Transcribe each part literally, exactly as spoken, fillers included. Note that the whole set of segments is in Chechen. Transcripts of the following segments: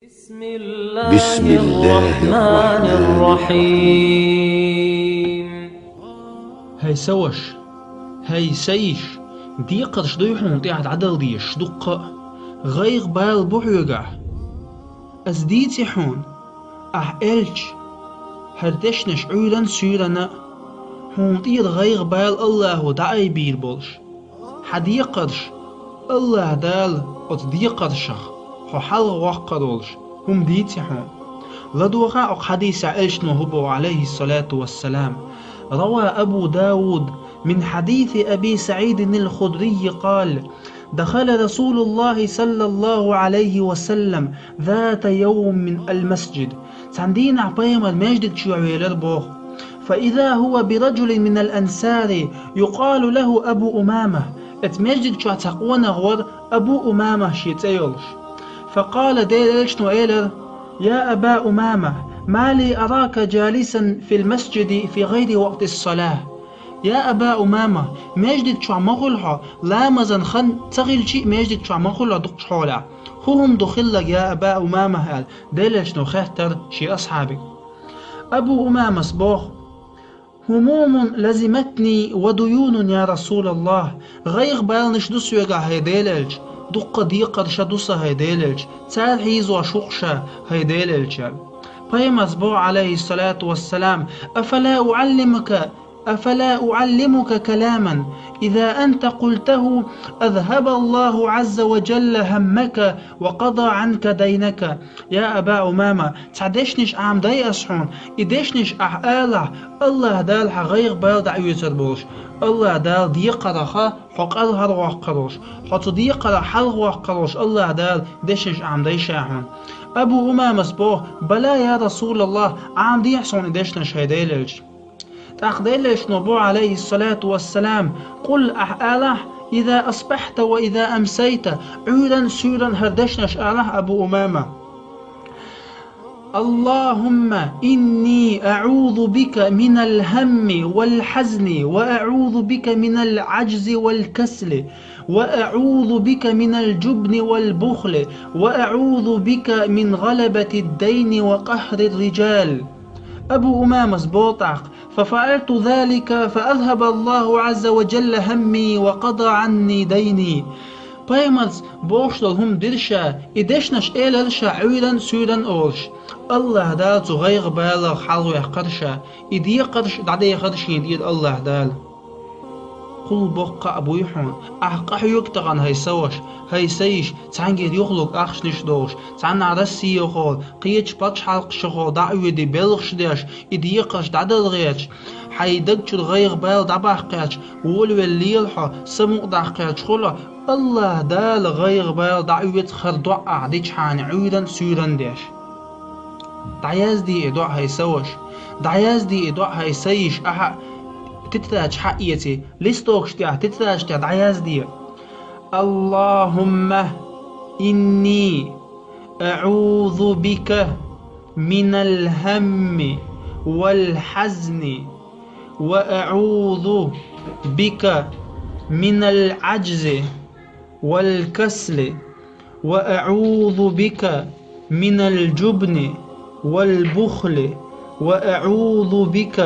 بسم الله الرحمن الرحيم. ХӀей са ваша, хӀей са йиша, декхарш дуй хьуна тӀехьа дӀадала дезаш дуккха а, гӀайгӀа-бала бу хьоьгахь. Ас дийци хьуна, ахь элча, хӀара дешнаш Ӏуьйранна-суьйранна а, хьуна тӀера гӀайгӀа-бала АллахӀа дӀаайбийр болуш. Хьан декхарш, АллахӀ Дала оцу декхаршах хьо хьалхавоккхур волуш хӀума дийци хьуна. ЛадогӀа оцу хьадисехь элчано хӀун боху, عليه الصلاة والسلام. روى أبو داود من حديث أبي سعيد الخدري قال: دخل رسول الله صلى الله عليه وسلم ذات يوم المسجد. Цхьана дийнахь пайхамар маьждиг чохь велира боху. فإذا هو برجل من الأنصار يقال له أبو أمامة. Оцу маьждиг чохь цхьа къонах вара Абу Умама шен цӀе йолуш. فقال, Делан элчано элира: يا أبا أمامة، ما لي أراك جالسا في المسجد في غير وقت الصلاة. Я Аба Умама, маьждиг чохь ма хуьлу хьо, ламазан хан ца хилча а маьждиг чохь ма хуьлу хьо дукхачу хьолехь. ХӀун хӀума ду хилларг, я Аба Умама? аьлла, Делан элчано хаьттира шен асхьабе. Абу Умамас боху: هموم لزمتني وديون يا رسول الله. ГӀайгӀа-баланаш ду соьгахь, хӀай Делан элча, дуккха декхарш а ду сан, хӀай Делан элча, цара хьийзош ву-кх ша, хӀай Делан элча. Пайхамарс боху, عليه الصلاة والسلام: أفلا أعلمك أفلا أعلمك كلاما إذا أنت قلته أذهب الله عز وجل همك وقضى عنك دينك. Я Аба Умама, цхьа дешнаш Ӏамадай ас хьуна, и дешнаш ахь алахь, АллахӀ Дала хьан гӀайгӀа-бала дӀаоьцур болуш, АллахӀ Дала декхарах хьо кӀелхьарвоккхур волуш, хьо цу декхарах хьалхавоккхур волуш АллахӀ Дала дешнаш Ӏамадай ша хьуна. Абу Умамас боху: بلى يا رسول الله, Ӏамадехьа суна и дешнаш, хӀай Делан элча. ТӀаккха Делан элчано боху, عليه الصلاة والسلام: قل, ахь алахь: إذا أصبحت وإذا أمسيت, Ӏуьйранна-суьйранна хӀара дешнаш алахь, Абу Умама: اللهم إني أعوذ بك من الهم والحزن، وأعوذ بك من العجز والكسل، وأعوذ بك من الجبن والبخل، وأعوذ بك من غلبة الدين وقهر الرجال. Абу Умамас боху тӀаккха: ففعلت ذلك فأذهب الله عز وجل همي وقضى عني ديني. Пайхамарс бохуш долу хӀума дира ша, и дешнаш элира ша Ӏуьйранна-суьйранна олуш. АллахӀ Дала цу гӀайгӀа-балах хьалхаваьккхира ша, и декхарш дӀадехира шена тӀера АллахӀ Дала. Кхул боккха а буй хьуна, ахь къахьоьгу тахана, хӀай са ваша, хӀай са йиша, цхьаьнгара юхалург ахчанаш долуш, цхьанхьа Россехула, кхечу пачхьалкхашхула дӀа а воьдий, белхаш деш, и декхарш дӀадала гӀерташ, хьайн даг чуьра гӀайгӀа-бала дӀабаккха гӀерташ, волавелла лела хьо, самукъа даккха гӀерташ хуьлу, АллахӀ Дала гӀайгӀа-бала дӀаоьцу хӀара доӀа ахь дичхьана Ӏуьйранна-суьйранна деш. ДӀаязде и доӀа, хӀай са ваша, дӀаязде и доӀа, хӀай са йиша, ахьа тетрадаш хьаэций, листокаш тӀехь, тетрадаш тӀехь дӀаязде. اللهم إني أعوذ بك من الهم والحزن، وأعوذ بك من العجز والكسل، وأعوذ بك من الجبن والبخل، وأعوذ بك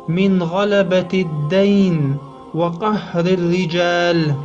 من غلبة الدين وقهر الرجال.